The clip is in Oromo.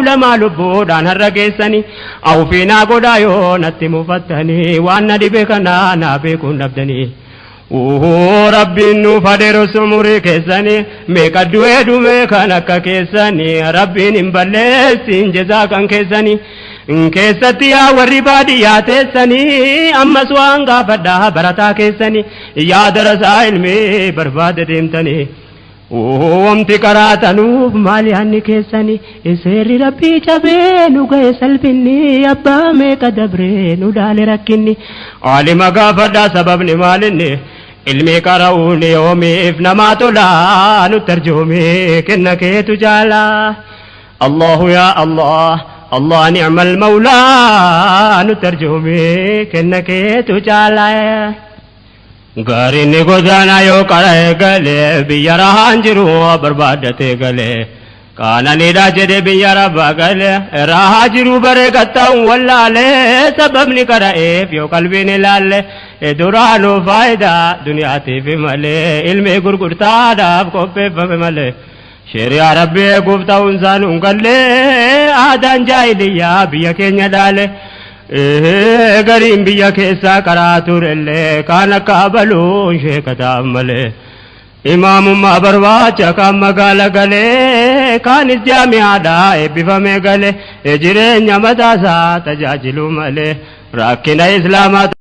Ulamaa lubbuudhaan har'a geessanii awfiinaa godhaa yoo natti mufattanii waan na dhibe kanaa naa beekuun dhabdanii. Rabbiin nuuf adeeru sumurii keessanii meeqa du'ee dhume kan akka keessanii Rabbiin hin balleessin jezaa kan keessanii keessatti yaa warri baadiyyaa teessanii ammas waan gaafadhaa barataa keessanii yaa darasaa ilmii barbaada deemtanii. Wamti qaraatanuuf maal yaanni keessanii seerri Rabbii cabee nu ga'e salphinni abbaa meeqa dabree nu dhaale rakkinni aalima gaafadhaa sababni maalinni ilmi qara'uun yoomiif namaa tolaa nutti arjoomee kenna keetu jaalaa Allahu yaa Allah Allah ni'mal mawlaa nutti arjoomee kenna keetu jaalaa. Gaariin ni godaanaa yoo qara'e galee biyya rahaan jiru barbaaddatee galee qaananiidha jedhe biyya rabbaa galee rahaa jiru baree qaxxaa'uun wallaalee sababni qara'eef yoo qalbiin ilaalle duraanuu faayidaa duniyaatiif malee ilmi gurgurtaadhaaf qopheeffame malee. Sheriyaa Rabbii eeguuf ta'uun isaa nuun gallee aadaan jaahiliyyaa biyya keenya dhaale. Gariin biyya keessaa karaa turellee kaan akka abaluun sheekataan malee. Imaamummaa barbaacha kaan magaala galee kaanis jaami'aadhaa eebbifamee galee jireenya mataasaa tajaajilu malee rakkina islaamaa.